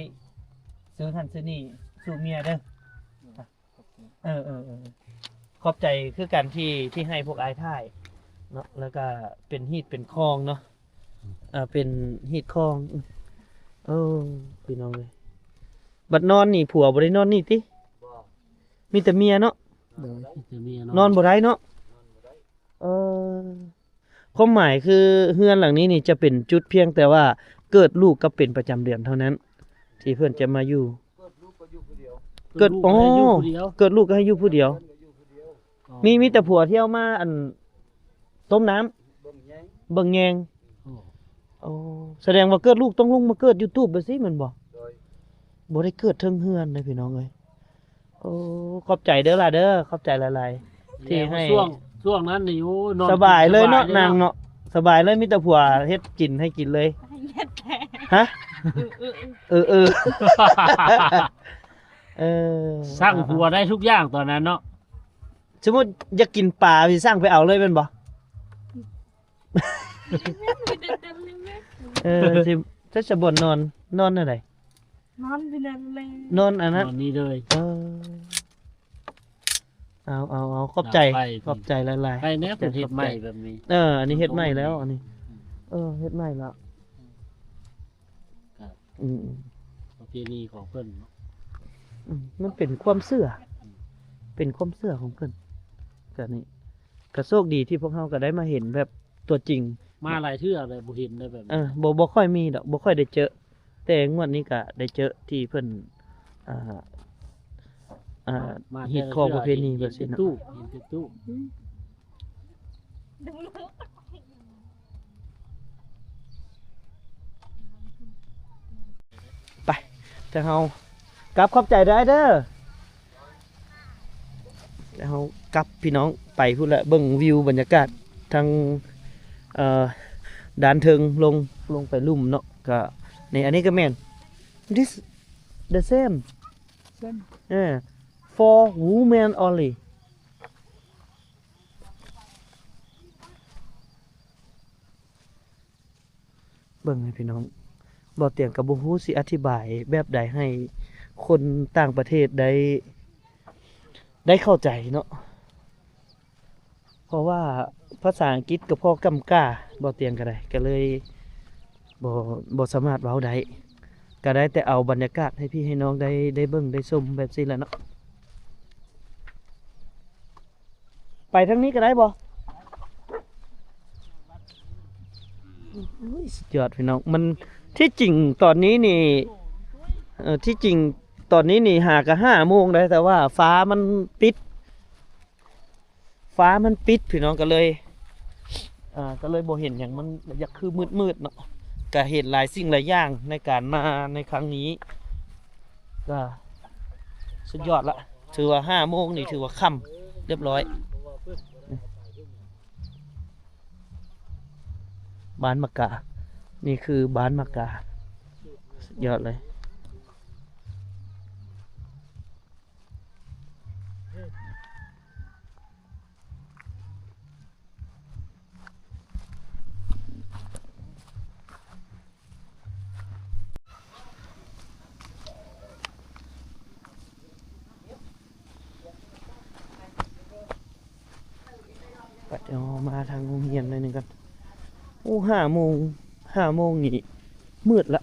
ຊື້ຫັ້ນຊື້ນີ້ສູ່ເມຍເດີ. ເອີ ເອີ ເອີ ຂອບໃຈຄືກັນທີ່ ທີ່ໃຫ້ພວກອ້າຍຖ່າຍເນາະ ແລ້ວກະເປັນຮີດເປັນຄອງເນາະ. ເອີ ເປັນຮີດຄອງ. ເອີ ພີ່ນ້ອງເອີຍ ບັດນອນນີ້ຜົວບໍ່ໄດ້ນອນນີ້ຕິ? ບໍ່ ມີແຕ່ເມຍເນາະ. ໂດຍ ມີແຕ່ເມຍນອນ ນອນບໍ່ໄດ້ເນາະ. ນອນບໍ່ໄດ້. ເອີ ຄວາມໝາຍຄືເຮືອນຫຼັງນີ້ນີ້ຈະເປັນຈຸດພຽງແຕ່ວ່າເກີດລູກກັບເປັນປະຈຳເດືອນເທົ່ານັ້ນ ທີ່ເພິ່ນຈະມາຢູ່. ເກີດລູກກໍຢູ່ຜູ້ດຽວ ເກີດ ເກີດລູກກໍໃຫ້ຢູ່ຜູ້ດຽວ. ເກີດລູກກໍຢູ່ຜູ້ດຽວ. ອໍ ມີ ມີແຕ່ຜົວທ່ຽວມາ ອັນ ຕົ້ມນ້ຳ ເບິ່ງແຍງ ເບິ່ງແຍງ. ອໍ ໂອ້ ສະແດງວ່າເກີດລູກຕ້ອງລົງມາເກີດຢູ່ຕູບແບບຊີ້ແມ່ນບໍ່? ໂດຍ. ບໍ່ໄດ້ເກີດເທິງເຮືອນເດ້ພີ່ນ້ອງເອີຍ. ໂອ້ ຂອບໃຈເດີຫຼ້າເດີ ຂອບໃຈຫຼາຍໆ ທີ່ໃຫ້. ຊ່ວງ ຊ່ວງນັ້ນນີ້ ໂອ້ ນອນ ສະບາຍເລີຍເນາະ ສະບາຍເລີຍເນາະ ນາງເນາະ ສະບາຍເລີຍ ມີແຕ່ຜົວເຮັດກິນໃຫ້ກິນເລີຍ. ຮະ? ເອີ ເອີ ເອີ ເອີ ເອີ ຊ່າງຜົວໄດ້ທຸກຢ່າງຕອນນັ້ນເນາະ. ສົມມຸດຢາກກິນປາ ຊິສ້າງໄປເອົາເລີຍແມ່ນບໍ່? ເອີ ຊິ ຈະ ຈະບ່ອນນອນ ນອນແນວໃດ? ນອນຢູ່ນັ້ນແຫຼະ ນອນອັນນັ້ນ ນອນນີ້ເລີຍ ເອີ ເອົາ ເອົາ ເອົາ ຂອບໃຈ ໄປ ຂອບໃຈຫຼາຍໆ ໄປແດ່ ເພິ່ນເຮັດໃໝ່ແບບນີ້ ເອີ ອັນນີ້ເຮັດໃໝ່ແລ້ວ ອັນນີ້ ອືມ ເອີ ເຮັດໃໝ່ແລ້ວ ອືມ ປະເພນີຂອງເພິ່ນເນາະ ອືມ ມັນເປັນຄວາມເຊື່ອ ອືມ ເປັນຄວາມເຊື່ອຂອງເພິ່ນ ກະນີ້ ກະໂຊກດີທີ່ພວກເຮົາກະໄດ້ມາເຫັນແບບຕົວຈິງ ມາຫຼາຍເທື່ອແລ້ວບໍ່ເຫັນໄດ້ແບບນີ້ ເອີ ບໍ່ ບໍ່ຄ່ອຍມີດອກ ບໍ່ຄ່ອຍໄດ້ເຈີ ແຕ່ງວດນີ້ກະໄດ້ເຈີທີ່ເພິ່ນ ອ່າ ອ່າ ມາ ຮີດຄອງປະເພນີແບບຊີ້ເນາະ ເຫັນແຕ່ຕູ້ ເຫັນແຕ່ຕູ້ ອືມ ໄປ ທາງເຮົາກັບ ຂອບໃຈເດີອ້າຍເດີ ແລ້ວເຮົາກັບພີ່ນ້ອງໄປພຸ້ນລະ ເບິ່ງວິວບັນຍາກາດທາງ ເອີ ດ້ານເທິງລົງ ລົງໄປລຸ່ມເນາະ ກະນີ້ ອັນນີ້ກະແມ່ນ this the same same ເອີ for women only ເບິ່ງໃຫ້ພີ່ນ້ອງ ບໍ່ຕຽງກະບໍ່ຮູ້ຊິອະທິບາຍແບບໃດໃຫ້ຄົນຕ່າງປະເທດໄດ້ ໄດ້ເຂົ້າໃຈເນາະ ເພາະວ່າພາສາອັງກິດກະພໍກຳກາ ບໍ່ຕຽງກະໄດ້ ກະເລີຍບໍ່ ບໍ່ສາມາດເວົ້າໄດ້ ກະໄດ້ແຕ່ເອົາບັນຍາກາດໃຫ້ພີ່ໃຫ້ນ້ອງໄດ້ ໄດ້ເບິ່ງໄດ້ຊົມແບບຊີ້ແຫຼະເນາະ. ໄປທາງນີ້ກະໄດ້ບໍ່? ໂອ້ຍ ສຸດຍອດພີ່ນ້ອງ ມັນ ທີ່ຈິງຕອນນີ້ນີ້ ເອີ ທີ່ຈິງຕອນນີ້ນີ້ຫາກະຫ້າໂມງໄດ໋ ແຕ່ວ່າຟ້າມັນປິດ ຟ້າມັນປິດພີ່ນ້ອງ ກະເລີຍ ເອີ ກະເລີຍບໍ່ເຫັນຫຍັງ ມັນຢາກຄືມືດໆເນາະ ກະເຫັນຫຼາຍສິ່ງຫຼາຍຢ່າງໃນການມາໃນຄັ້ງນີ້ ກະສຸດຍອດລະ ຖືວ່າຫ້າໂມງນີ້ຖືວ່າຄ່ຳຮຽບຮ້ອຍ ບ້ານໝາກກາ ນີ້ຄືບ້ານໝາກກາ ສຸດຍອດເລີຍ. ໄປ ເອົາ ມາທາງໂຮງຮຽນໜ້ອຍໜຶ່ງກ່ອນ. ໂອ້ ຫ້າໂມງ ຫ້າໂມງນີ້ມືດລະ.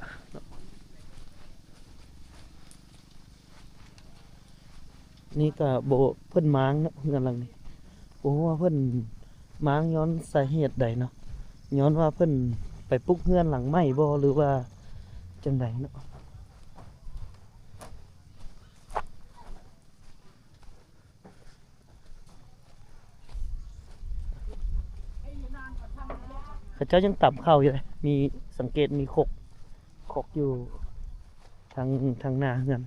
ນີ້ກະບໍ່ ເພິ່ນມ້າງເນາະ ເຮືອນຫຼັງນີ້ ບໍ່ຮູ້ວ່າເພິ່ນມ້າງຍ້ອນສາເຫດໃດເນາະ ຍ້ອນວ່າເພິ່ນໄປປຸກເຮືອນຫຼັງໃໝ່ບໍ່ ຫຼືວ່າຈັ່ງໃດເນາະ. ເຂົາເຈົ້າຍັງຕຳເຂົ້າຢູ່ເດ້ ມີ ສັງເກດມີຄົກ ຄົກຢູ່ທາງ ທາງໜ້າເຮືອນ.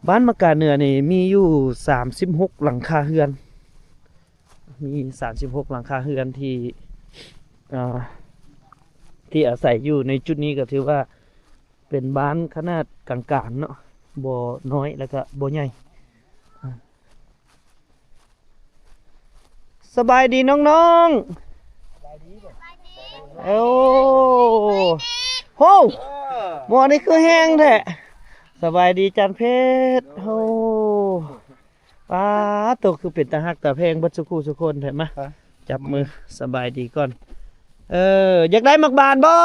ບ້ານໝາກກາເໜືອນີ້ມີຢູ່ສາມສິບຫົກຫຼັງຄາເຮືອນ ມີສາມສິບຫົກຫຼັງຄາເຮືອນທີ່ ເອີ ທີ່ອາໄສຢູ່ໃນຈຸດນີ້ ກະຖືວ່າເປັນບ້ານຂະໜາດກາງໆເນາະ ບໍ່ນ້ອຍ ແລ້ວກະບໍ່ໃຫຍ່. ສະບາຍດີນ້ອງໆ ໂອ້ ໂຫ ໝໍນີ້ຄືແຮງແທ້ ສະບາຍດີຈານເພັດ ໂອ້ ປາດໂຕ ຄືເປັນຕາຮັກຕາແພງເບິດສູ່ຄູ່ສູ່ຄົນແທ້ ມາ ຈັບມື ສະບາຍດີກ່ອນ ເອີ ຢາກໄດ້ໝາກບານບໍ່?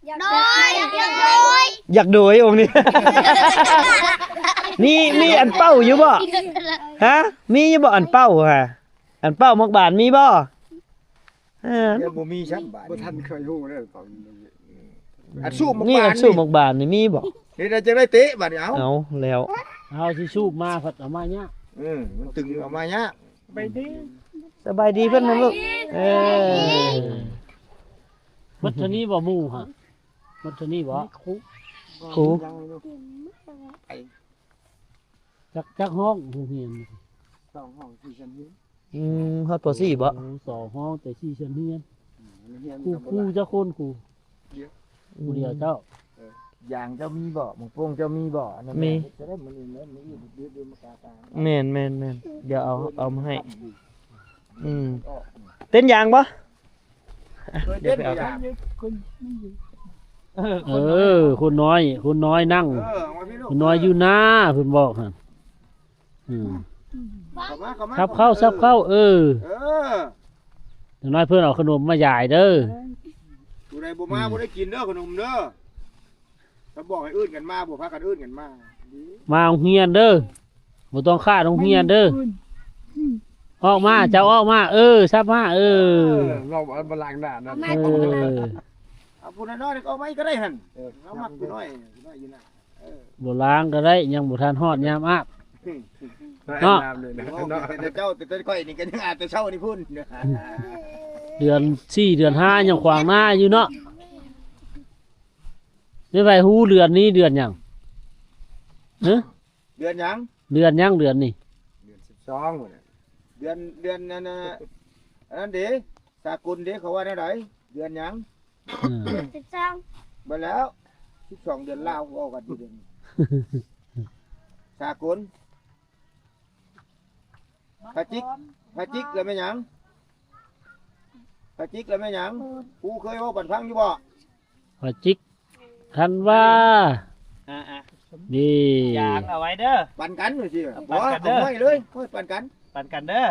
ຢາກໂດຍ ຢາກໂດຍ ຢາກໂດຍອົງນີ້ ມີ ມີອັນເປົ້າຢູ່ບໍ່? ຮະ ມີຢູ່ບໍ່ອັນເປົ້າຫະ? ອັນເປົ້າໝາກບານມີບໍ່? ເອີ ຍັງບໍ່ມີຊ້ຳບາດ ບໍ່ທັນເຄີຍຮູ້ເລີຍເປົ່າ ອັນສູບໝາກບານນີ້ ອັນສູບໝາກບານນີ້ມີບໍ່? ເຮັດຈັ່ງໃດເຕະບາດນີ້ ເອົາ ເອົາແລ້ວ ເຮົາຊິສູບມາພັດເອົາມາຍາກ ເອີ ມັນຕຶງເອົາມາຍາກ. ສະບາຍດີ ສະບາຍດີເພິ່ນນະລູກ ເອີ ໝົດເທົ່ານີ້ບໍ່ໝູ່ຫະ? ໝົດເທົ່ານີ້ບໍ່? ຄູ ຄູ ຈັກ ຈັກຫ້ອງໂຮງຮຽນ? ສອງຫ້ອງສີ່ຊັ້ນຮຽນ ອືມ ຮອດປໍສີ່ບໍ່? ໂອ້ ສອງຫ້ອງແຕ່ສີ່ຊັ້ນຮຽນ ອືມ ຄູ ຄູຈັກຄົນຄູ? ຜູ້ດຽວ ອືມ ຜູ້ດຽວເຈົ້າ ເອີ ຢາງເຈົ້າມີບໍ່? ໝາກໂປ່ງເຈົ້າມີບໍ່? ອັນນັ້ນ ມີ ເຮັດຈະໄດ້ມື້ອື່ນເດີ ມື້ອື່ນເດີ ເດີມາກາກາງ ແມ່ນໆໆ ດຽວເອົາ ເອົາມາໃຫ້ ອືມ ເປັນຢາງບໍ່? ດຽວໄປເອົາ ເອີ ຄົນນ້ອຍ ເອີ ຄົນນ້ອຍ ຄົນນ້ອຍນັ່ງ ເອີ ເອົາມາພີ່ລູກ ຄົນນ້ອຍຢູ່ໜ້າ ເພິ່ນບອກຫັ້ນ ອືມ ເຂົ້າມາ ເຂົ້າມາ ສັບເຂົ້າ ສັບເຂົ້າ ເອີ ເອີ ຈັກໜ້ອຍເພິ່ນເອົາຂະໜົມມາຢາຍເດີ ຜູ້ໃດບໍ່ມາ ອືມ ບໍ່ໄດ້ກິນເດີຂະໜົມເດີ ຖ້າບອກໃຫ້ເອີ້ນກັນມາ ບໍ່ພາກັນເອີ້ນກັນມາ ມາໂຮງຮຽນເດີ ບໍ່ຕ້ອງຂາດໂຮງຮຽນເດີ ອອກມາ ເຈົ້າອອກມາ ເອີ ສັບມາ ເອີ ເອີ ເວົ້າບໍ່ລ້າງໜ້ານະ ເອີ ເອົາຜູ້ນ້ອຍໆ ກໍອອກມາອີກກໍໄດ້ຫັ້ນ ເອີ ເຮົາມັກຜູ້ນ້ອຍ ຜູ້ນ້ອຍຢູ່ນະ ເອີ ບໍ່ລ້າງກໍໄດ້ ຍັງບໍ່ທັນຮອດຍາມອາບ ເນາະ ເວົ້າແຕ່ເຈົ້າ ແຕ່ຂ້ອຍນີ້ກໍຍັງອາບແຕ່ເຊົ້ານີ້ພຸ້ນ ເດືອນສີ່ ເດືອນຫ້າ ຍັງຂວາງໜ້າຢູ່ເນາະ ແມ່ນໃຜຮູ້ເດືອນນີ້ເດືອນຫຍັງ? ຮະ? ເດືອນຫຍັງ? ເດືອນຫຍັງເດືອນນີ້? ເດືອນສິບສອງພຸ້ນນະ ເດືອນ ເດືອນອັນນັ້ນ ອັນນັ້ນເດ ສາກົນເດ ເຂົາວ່າແນວໃດ? ເດືອນຫຍັງ? ເອີ ສິບສອງ ເບິດແລ້ວ ສິບສອງເດືອນລາວ ເວົ້າກັນຢູ່ເດ ສາກົນ. ພະຈິກ ພະຈິກລະແມ່ນຫຍັງ? ພະຈິກລະແມ່ນຫຍັງ? ຄູເຄີຍເວົ້າປັນຟັງຢູ່ບໍ່? ພະຈິກ ທັນວາ ອ່າໆ ນີ້ ຢາງເອົາໄວ້ເດີ ປັນກັນວ່າຊີ້ ເອົາປັນກັນເດີ ເອົາຫ້ອຍເລີຍ ຫ້ອຍປັນກັນ ປັນກັນເດີ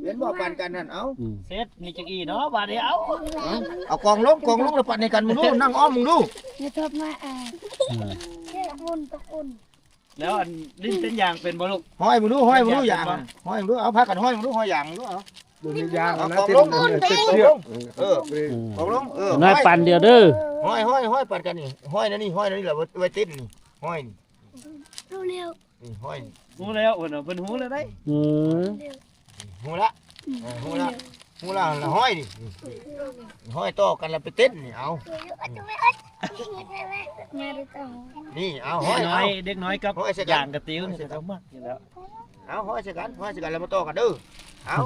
ເຫັນບໍ່? ປັນກັນຫັ້ນ ເອົາ ອືມ ເສັດ ມີຈັກອີເນາະ ບາດນີ້ ເອົາ ເອົາ ເອົາກອງລົງ ກອງລົງ ແລ້ວປັນໃຫ້ກັນ ມຶງດູ ນັ່ງອ້ອມ ມຶງດູ ຢູ່ທົບມາ ອ່າ ເອີ ເຮັດອຸ່ນ ຕົກອຸ່ນ ແລ້ວອັນຫຼິ້ນເປັນຢາງເປັນບໍ່ລູກ? ຫ້ອຍເບິ່ງດູ ຫ້ອຍເບິ່ງດູຢາງ ຫ້ອຍເບິ່ງດູ ເອົາພາກັນຫ້ອຍເບິ່ງດູ ຫ້ອຍຢາງເບິ່ງດູ ເອົາ ບໍ່ມີຢາງ ເອົາ ນະ ກອງລົງ ເຕັມເຊືອກ ເອີ ກອງລົງ ເອີ ກອງລົງ ເອີ ນ້ອຍປັນດຽວເດີ ຫ້ອຍ ຫ້ອຍ ຫ້ອຍ ປັນກັນນີ້ ຫ້ອຍແນວນີ້ ຫ້ອຍແນວນີ້ລະ ໄວ້ ໄວ້ເຕັ້ນນີ້ ຫ້ອຍນີ້ ເລັວໆ ນີ້ ຫ້ອຍນີ້ ຮູ້ແລ້ວ ເພິ່ນວ່າເພິ່ນຮູ້ແລ້ວໄດ໋ ເອີ ເລັວ ຮູ້ລະ ເອີ ຮູ້ລະ ຮູ້ລະ ລະຫ້ອຍນີ້ ຫ້ອຍຕໍ່ກັນລະໄປເຕັ້ນນີ້ ເອົາ ນີ້ ເອົາ ຫ້ອຍ ເອົາ ເດັກນ້ອຍກັບຢາງກະຕິວນີ້ ເຂົາມັກຢູ່ແລ້ວ ເອົາ ຫ້ອຍໃສ່ກັນ ຫ້ອຍໃສ່ກັນລະມາຕໍ່ກັນເດີ ເອົາ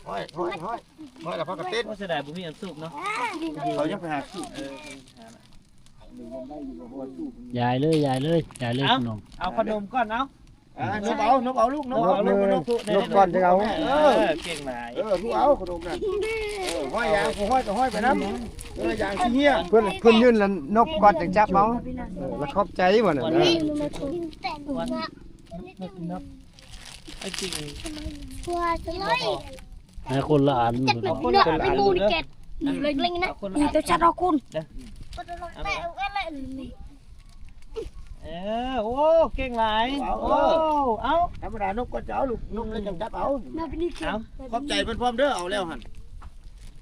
ຫ້ອຍ ຫ້ອຍ ຫ້ອຍ ຫ້ອຍລະພາກັນເຕັ້ນ ໂອ້ ເສຍດາຍບໍ່ມີອັນສູບເນາະ ເຂົາຍັງໄປຫາສູບ ເອີ ຢາຍເລີຍ ຢາຍເລີຍ ຢາຍເລີຍ ເອົາ ຂະໜົມ ເອົາຂະໜົມກ່ອນ ເອົາ ອ່າ ນົບເອົາ ນົບເອົາລູກ ນົບເອົາ ນົບ ນົບ ນົບກ່ອນຈຶ່ງເອົາ ເອີ ເກັ່ງຫຼາຍ ເອີ ລູກເອົາຂະໜົມນັ້ນ ເອີ ຫ້ອຍຢາງ ຜູ້ຫ້ອຍກໍຫ້ອຍໄປນຳ ເອີ ຢາງຊິເຮຍ ເພິ່ນ ເພິ່ນຍື່ນລະນົບກ່ອນຈຶ່ງຈັບເອົາ ເອີ ລະຂອບໃຈວ່ານັ້ນ ໃຫ້ຄົນລະອັນ ຈັດເປັນເນາະ ເປັນໝູ່ນີ້ເກັດ ເລັງໆນະ ເອົາຄົນລະອັນ ເຈົ້າຈັດເອົາຄຸນ ເອີ ໂອ້ ເກັ່ງຫຼາຍ ເອົາ ໂອ້ ເອົາ ທຳມະດານົບກໍຈະເອົາລູກ ນົບແລ້ວຈັ່ງຈັບເອົາ ເອົາ ຂອບໃຈເພິ່ນພ້ອມເດີ ເອົາແລ້ວຫັ້ນ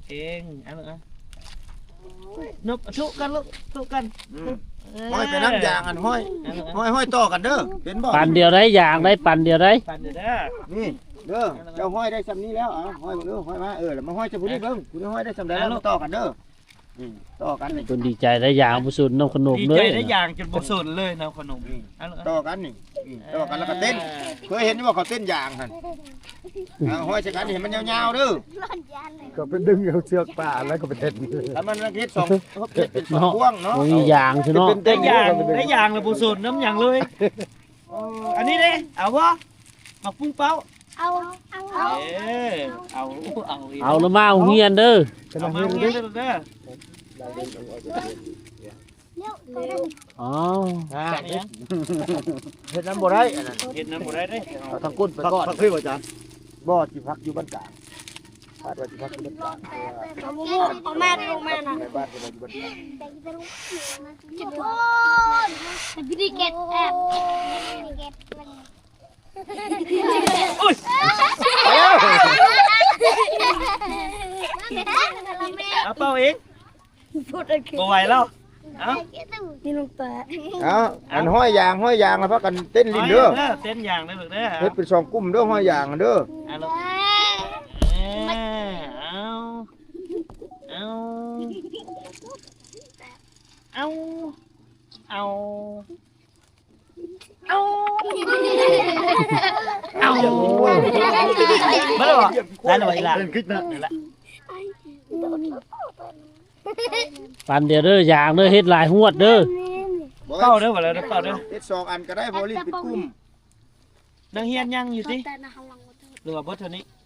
ເກັ່ງ ເອົາລູກ ເອົາ ນົບ ທຸກັນລູກ ທຸກັນ ອືມ ເອີ ຫ້ອຍໄປນຳຢາງຫັ້ນ ຫ້ອຍ ເອົາລູກ ເອົາ ຫ້ອຍ ຫ້ອຍຕໍ່ກັນເດີ ເຫັນບໍ່ ປັນດຽວໄດ໋ ຢາງໄດ໋ ປັນດຽວໄດ໋ ປັນດຽວເດີ ນີ້ເດີ ເຈົ້າຫ້ອຍໄດ້ຊ່ຳນີ້ແລ້ວ ເອົາ ຫ້ອຍເບິ່ງເດີ ຫ້ອຍມາ ເອີ ລະມາຫ້ອຍໃສ່ຜູ້ນີ້ເບິ່ງ ຜູ້ນີ້ຫ້ອຍໄດ້ຊ່ຳໃດ ເອົາລູກ ມາຕໍ່ກັນເດີ ອືມ ຕໍ່ກັນນີ້ ເພິ່ນດີໃຈໄດ້ຢາງບໍ່ສົນນຳຂະໜົມເລີຍ ດີໃຈໄດ້ຢາງຈົນບໍ່ສົນເລີຍນຳຂະໜົມ ອືມ ອັນ ຕໍ່ກັນນີ້ ອືມ ຕໍ່ກັນລະກະເຕັ້ນ ເຄີຍເຫັນຢູ່ບໍ່ເຂົາເຕັ້ນຢາງຫັ້ນ ເອົາ ຫ້ອຍໃສ່ກັນໃຫ້ມັນຍາວໆເດີ ກໍໄປດຶງເອົາເຊືອກປາແລ້ວກໍໄປເຕັ້ນ ຖ້າມັນເຮັດສອງ ເຮັດເປັນສອງພວງເນາະ ບໍ່ມີຢາງຊິເນາະ ໄດ້ຢາງ ໄດ້ຢາງລະບໍ່ສົນນຳຫຍັງເລີຍ ເອີ ອັນນີ້ເດ້ ເອົາບໍ່? ໝາກປຸ້ງເປົ້າ ເອົາ ເອົາ ເອີ ເອົາ ເອົາ ເອົາລະມາໂຮງຮຽນເດີ ເອົາມາໂຮງຮຽນເດີ ເອີ ເອົາ ເຮັດນຳບໍ່ໄດ້ ອັນນັ້ນ ເຮັດນຳບໍ່ໄດ້ເດ້ ເອົາທາງກົ້ນໄປກ່ອນ ພັກ ພັກເພິ່ນບໍ່ ອາຈານ ບໍ່ ຊິພັກຢູ່ບ້ານກາງ ຄາດວ່າຊິພັກຢູ່ບ້ານກາງ ເອົາໝູ່ ເອົາມາ ເອົາມານະ ໃນບ້ານເພິ່ນວ່າຢູ່ບ້ານກາງ ເຈັບ ໂອ້ຍ ເກັບ ເກັບ ເອົາເປົ່າເອງ ບໍ່ໄຫວແລ້ວ ເອົາ ນີ້ນ້ອງຕາ ເອົາ ອັນຫ້ອຍຢາງ ຫ້ອຍຢາງລະພາກັນເຕັ້ນຫຼິ້ນເດີ ເຕັ້ນຢາງເດີລູກເດີ ເຮັດເປັນສອງກຸ່ມເດີ ຫ້ອຍຢາງເດີ ເອົາລູກ ເອີ ເອົາ ເອົາ ເອົາ ເອົາ ເອົາ ເອົາ ມາແລ້ວບໍ່? ໄດ້ແລ້ວບໍ່ອີ່ຫຼ້າ? ໄດ້ແລ້ວ ປັນດຽວເດີ ຢາງເດີ ເຮັດຫຼາຍຫວດເດີ ເປົ່າເດີ ເປົ່າເດີ ເຮັດສອງອັນກໍໄດ້ ພໍຫຼິ້ນເປັນກຸ່ມ ນັກຮຽນຍັງຢູ່ຕິ ຫຼືວ່າເບິດເທົ່ານີ້?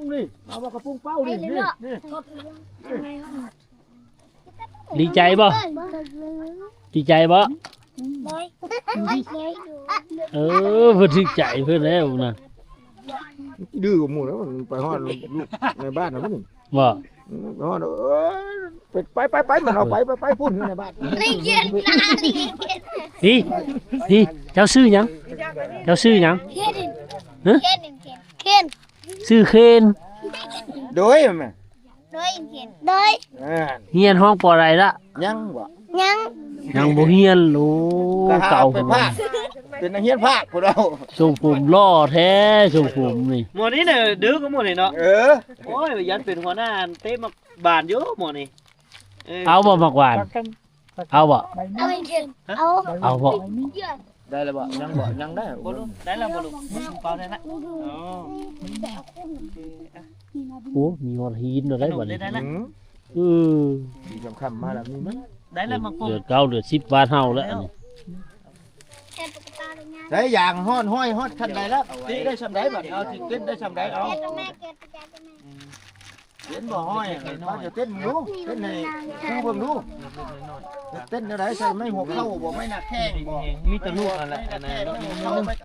ງນີ້ ເອົາໝາກກະປຸງເປົ່ານີ້ ນີ້ ນີ້ ດີໃຈບໍ່? ດີໃຈບໍ່? ໂດຍ ເອີ ເພິ່ນຖືກໃຈເພິ່ນແລ້ວນະ ດື້ກວ່າໝູ່ແລ້ວ ມັນໄປຮອດລູກໃນບ້ານນະພຸ້ນ ບໍ່? ອືມ ຮອດ ເອີຍ ໄປ ໄປ ໄປ ໄປ ມັນເອົາໄປ ໄປ ໄປພຸ້ນ ຢູ່ໃນບ້ານ ນີ້ ນີ້ ເຈົ້າຊື່ຫຍັງ? ເຈົ້າຊື່ຫຍັງ? ຮະ? ຊື່ເຄນ ໂດຍ ໂດຍ ໂດຍ ຮຽນຫ້ອງປໍໃດລະ? ຍັງບໍ່? ຍັງ ຍັງບໍ່ຮຽນ ໂອ້ ເກົ່າ ໄປພາກ ເປັນນັກຮຽນພາກພຸ້ນເອົາ ຊົງຜົມຫຼໍ່ແທ້ ຊົງຜົມນີ້ ໝໍນີ້ນະ ດື້ກວ່າໝໍນີ້ເນາະ ເອີ ໂອ້ຍ ຢ້ານເປັນຫົວໜ້າເຕະໝາກບານຢູ່ໝໍນີ້ ເອີ ເອົາບໍ່ໝາກຫວານ? ເອົາບໍ່? ເອົາ ເອົາບໍ່? ໄດ້ແລ້ວບໍ່? ຍັງບໍ່? ຍັງໄດ້ ບໍ່ລຸງ ໄດ້ແລ້ວບໍ່ລຸງ? ເປົ່າໄດ້ລະ ອໍ ໂອ້ ມີຮອດຫີນແລ້ວໄດ໋ບັດນີ້ ໄດ້ແລ້ວ ອືມ ອື ດີຄ່ຳໆມາແລ້ວ ມີມັນ ໄດ້ແລ້ວ ມາປຸກ ເດືອນເກົ້າເດືອນສິບບ້ານເຮົາແລ້ວ ອັນນີ້ ໃຊ້ຢາງຮອດຫ້ອຍຮອດຂັ້ນໃດແລ້ວ? ຕິໄດ້ຊ່ຳໃດບັດ? ເອົາ ຕິເຕັ້ນໄດ້ຊ່ຳໃດ? ເອົາ ເຕັ້ນບໍ່ຫ້ອຍ ເອົາຈະເຕັ້ນເບິ່ງດູ ເຕັ້ນໃຫ້ຄູເບິ່ງດູ ເຕັ້ນແນວໃດ? ໃສ່ໄມ້ຫົວເຂົ່າບໍ່? ໄມ້ໜ້າແຂ້ງບໍ່? ມີແຕ່ລູກນັ້ນແຫຼະ ອັນນັ້ນ